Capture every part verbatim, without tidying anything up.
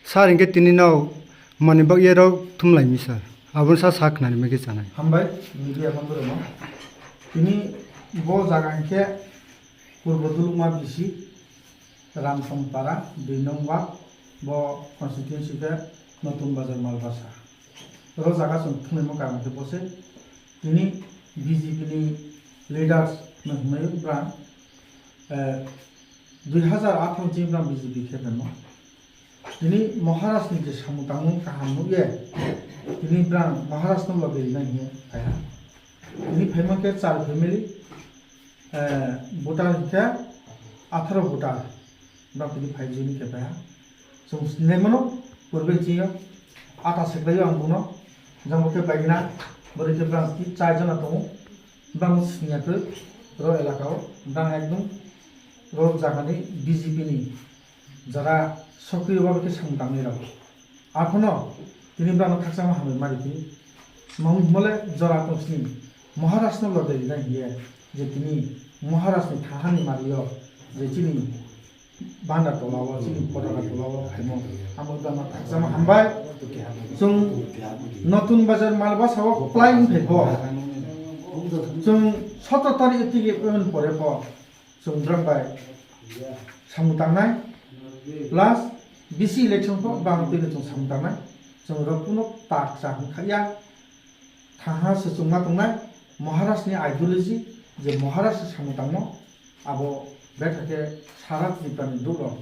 Sir, hinkhe tini no manwi bagwi rok thumlaimi sir. Aboni sa sa khnani mege chanai. Hambai, media bondorokno. Tini bo jaga hinkhe Purbo Dulukma B C, Ramsongpara, dui nong ward, bo constituency khe Notun Bazar Malbasa. Ro jaga chwng thumlaimo karon khe bo se. Tini B J P ni leaders no hwnwi bwrang, eh, dui hazar atharo chini bwrang B J P khe phaimo. Tini Maharaj ni je samung tangmung kaham nukye, tini bwrang Maharaj no loge rina hiye phaiha. Tini phaima khe char family, eh, voter hinkhe atharo voter, bwrang tini phai jini khe phaiha. Chwng sinai mano, purbe chini ata seklaio ang buno, jang bo khe paigina, bwrwi khe bwrang ki chai jona tongo, bwrang siniya khe ro elaka o, bwrang ekdom ro jaga ni B J P ni jara sokriyo bhabe khe samung tangwi rw. Aphuno tini bwrano khakchangma hambai ma rikhi. Mong mole jora tong sini Maharaj no lode rinai hiye je tini Maharaj ni thahani mario je chini banda tola o, chini potaka tola o phaimo. Amo bwrano khakchangma hambai. Chwng Notun Bazar Malbasa o kwplai wngphai bo. Chwng sotor tarik tigi pore bo. Chwng bwrang bai samung tangnai, plus B C election pho bang twi chwng samung tangnai, chwng rok kuno tak cha hwn kha ya, thaha se chwngma tongnai, Maharaj ni ideology, je Maharaj se samung tangmo, abo betha khe sara Tripura ni borok rok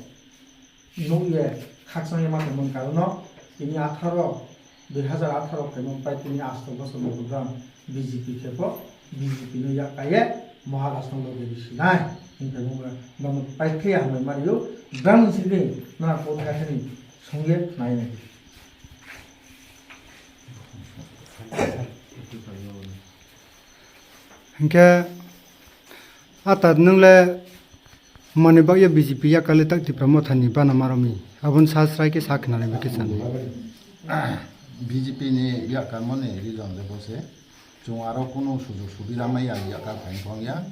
nukye khakchangya ma tongmani karono tini atharo, dui hazar atharo phaimani pai tini asto bosor ni program B J P khe bo B J P no yak kaiye Maharaj no loge risi nai hing phaimani bono pai khe hambai mario brang sini nana ko thai thani songye nai nai. Hinkhe ata nwng le mani bagya B J P yakale tak Tipra Motha ni bana maromi. Aboni sa srai khe sa khnalai bai khe chani. B J P ni yakarmani reason le bo se. Chwng aro kunu sujug subida maya yakar phai wng ya.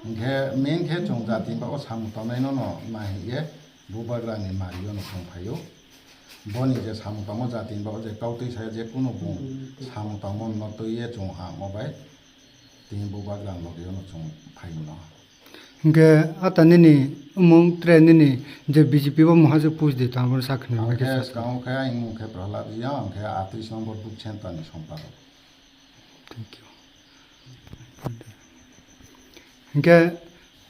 Hinkhe main khe chwng jati ba o samung tongnai no no nai hinkhe bubagra ni mario no chwng phaio. Boni je samung tangmo jatini bago je kautwi saya je kunu bung samung tangmo no twiye chwng ha mo bai tini bubagra logi ono chwng phaino. Hinkhe ata nini umung tre nini je B J P bo muha je push di tamo sakni. Ang khe swkang khe ang mung khe Prahlad Reang, ang khe atris number booth center ni sompado. Thank you. Hinkhe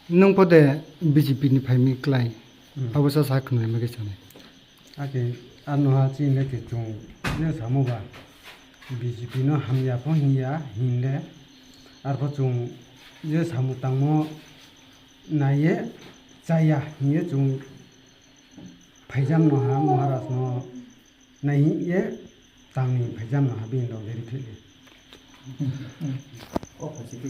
nwng pode B J P ni phaimi klai, hmm, abo sa sa khwnai ma khe sanai. Ake ano ha chini le khe chwng je samo ba B J P no hamya pho hinya hinle arpho chwng je samo tangmo naiye chaya hinya chwng phaijam no ha Maharaj no nai ye tangni phaijam no ha bini rok deri thili. O phaji di.